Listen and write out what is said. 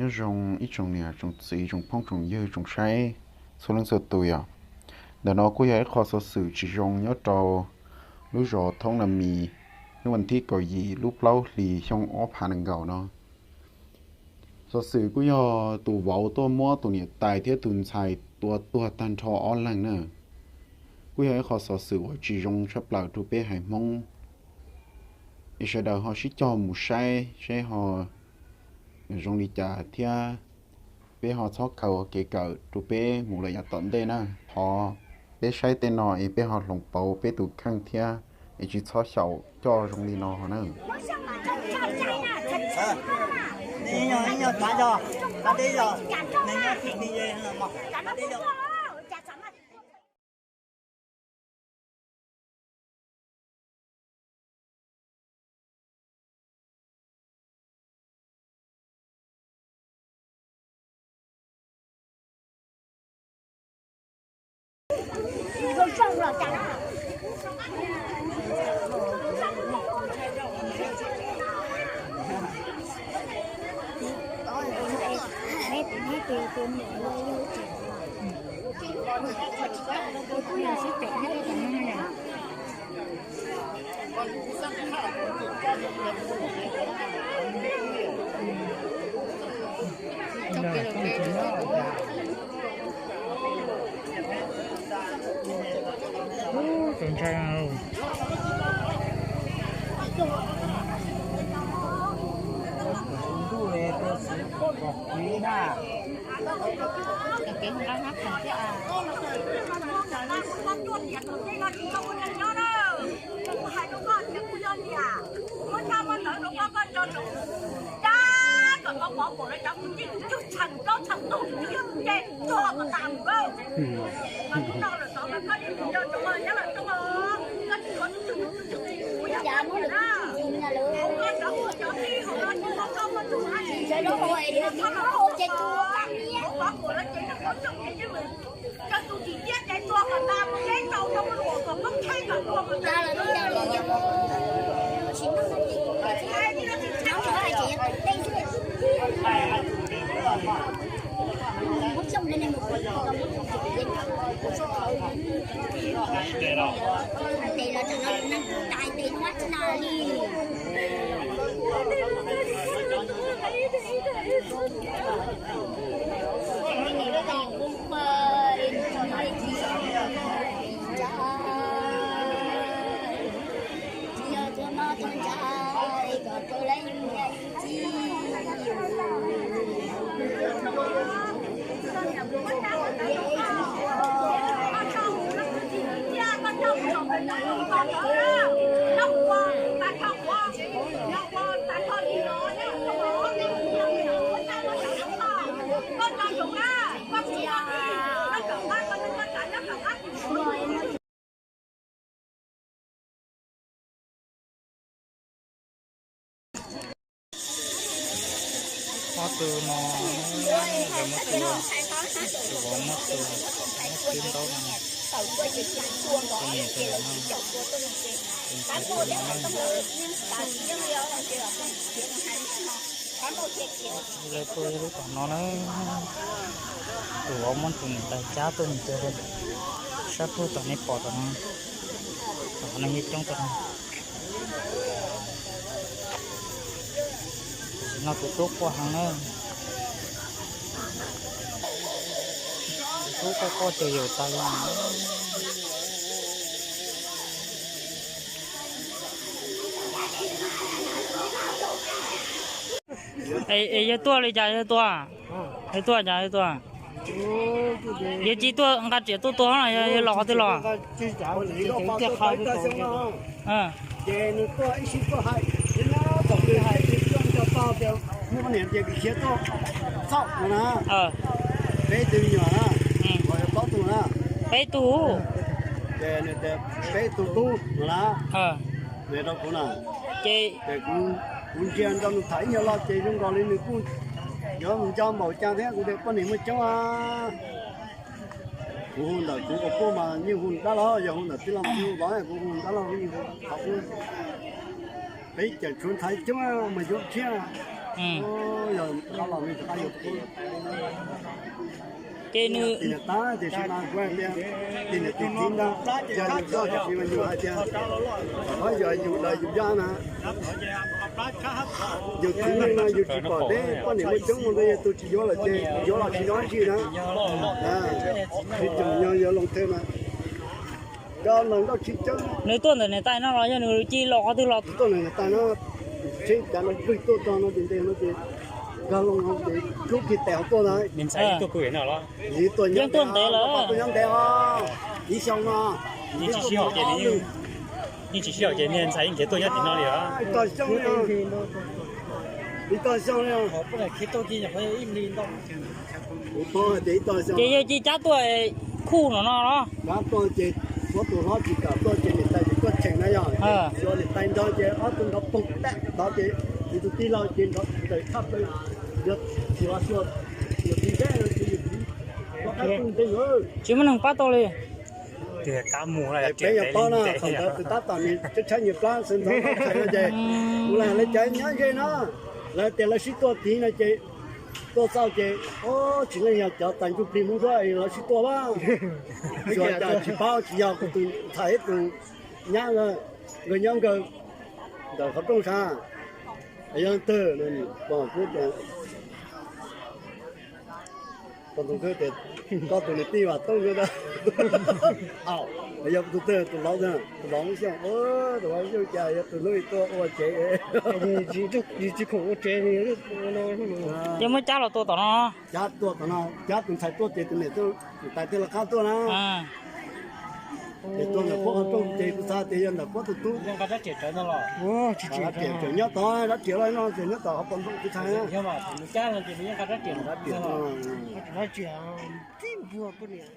Nyob zoo ib tsoom niam tsoom txiv tsoom phooj tsoom ywg tsoom saib txhua leej txhua tus yom. Ntawm no kuj yog ib qho xov xwm tsis zoo nyob rau lub zos Thoob Na Mis, hnub vas thib kaum yim lub plaub hlis xyoo ob phav nees nkaum no. Xov xwm kuj yog tus vauv tuaj muab tus niam tais thiab tus ntxhais tua tuag tag nrho ob leeg na. Kuj yog ib qho xov xwm uas tsis zoo tshaj plaws rau peb haiv Hmoob. Es sawv daws ho sib cog mus saib seb ho zoo li cas thiab peb ho txhob khaws ua kev kawm rau peb mus lawm yav tom ntej na. Thov peb saib tej no es peb ho hloov pauv peb tus kheej thiab es tsis txhob xyaum coj zoo li no na. Tus ntshai. Muab tshaj muab ntawv rau koj, koj tso rau dab kom koj pov pom lawv cov kwv tij tus cwj txheem plaub txheem tus tus cwj yog tus nce tuag kom tas mus. Mas hnub no lawm tod mas koj yeej mus nco ntsoov nyob lawm tuaj, koj tsis kho tus cwj tus cwj tus cwj kuv yog koj tiag na. Koj cov ua cov tij hauv no tsis muaj koj muaj tus hais tias koj pov pom lawv ces yeej muaj txoj kev yeej lwm. Koj tus tsis tiab ces tuag kom tas mus, peb tau rau luam kom koj kheej kom tuag kom tas. Ob tug no, lawv muab tua, tus vauv muab tua, muab twb ntaub no, tus niam tus no, tus ntxhais tus no na. Lawv tua lub tom no na, tus vauv muab tus niam tais cab tuaj mus tua sab pug tom nej pom tom no, tom qhov neeg yeej coob tom no. Tam sim no tus tub quaj heev na. Tus tub quaj quaj cuag yaus tas li. Es yawg tuaj li cas yawg tuaj? Yawg tuaj cas yawg tuaj? Yawg tsis tuaj nqa riam tuaj tua los yog yawg los qhov twg los? Peb tug, peb tug, peb tug tub no na, rau kuv na. Ces kuv ntsia nrog nws tham ib nyuag lo ces zoo nkaus li nws kuj yuav nco npaum cas thiab, kuv tias poj niam muaj coob. Kuv hu ntawm kuv ua poj mas yeej hu dab laug, yog hu ntawm tij laug tij hu vauv, kuv hu dab laug yeej hu qhov ub. Peb cawm tshuav ntxhais coob mas yuav tshiab. Ces nws, tim niam tab tiam sis mas kuv hais tias tim niam tim txiv ntag, yog yus txoj tsis mas yus hais tias, qhov yog yus lawv yus yaj na, yus txiv neej no yus tsis pom teb poj niam muaj coob mus ntawd yog tus tsis yuav lawm ces yuav los tsis nyob ntsis na. Tsis tseem nyob yuav loo thej mas cov neeg nrauj tsis coob. Nws tuaj ntawm niam tais no los yog nws cia li los qhov twg los? Tuaj ntawm niam tais no, tsheb cav no pwg tuaj txog no ces ntes no ces nkag loo no ces rub kiag tes hauv tuaj ntag. Yeej tuaj ntev lawm. Ib xyoo no, yeej tsis sib haum ces niag ntxhais yeej khiav tuaj nyob tim no li os. Ib tog xyoo li, ib tog xyoo li. Ces yawg cia li cab tuaj khuj no no los? Cab tuaj ces ob tug hlob tsis kam tuaj ces niam tais tsis tuaj cheem na yog, xyov niam tais nrog ces ob tug nrov poog tag tod ces nws tus tij laug ces nrov ntawm tshaj plaws, yog tsis los xyuas yus txiv ntsej no ces yus txiv, tsis muaj neeg pab tau li. Peb yog paub na, thaum ntawd tus tab tom nws tshaib tshaib nyias plab sawv ntxov tshais no ces kuv lam lawv cov nyob ze no, lawv tias lawv sib tuaj tid no ces tuaj txauj ces tsis leej yog cov tas ntsuj plig Hmoob Suab lawv sib tuaj a. Xyov cas tsis paub tsis yog kuv tus ntxhais ib tus nyab nkawd nyob nkawd ntawm qhov rooj sab, yog leej twg no pom kuv tias, pom tus twg tias koj tus niam tij Vam Tooj nkawd ntag. Yog tus twg, tus laus, tus laus Xyooj, tus laus Xyooj cas yog tus hnub ib tuaj ua tsev, tsis khoom ua tsev. Ces muab cab los tua tom no. Cab tuaj tom no, cab tus ntxhais tuaj ces tus niam tais thiaj los qab tuaj na. Ces tuaj ntawm puab qhov rooj ces kuv xav tias yog ntawm puab tus tub. Rab riam nyob tod, rab riam loj no ces nyob tom qhov pom nplooj kuv xav. Rab riam, rab riam.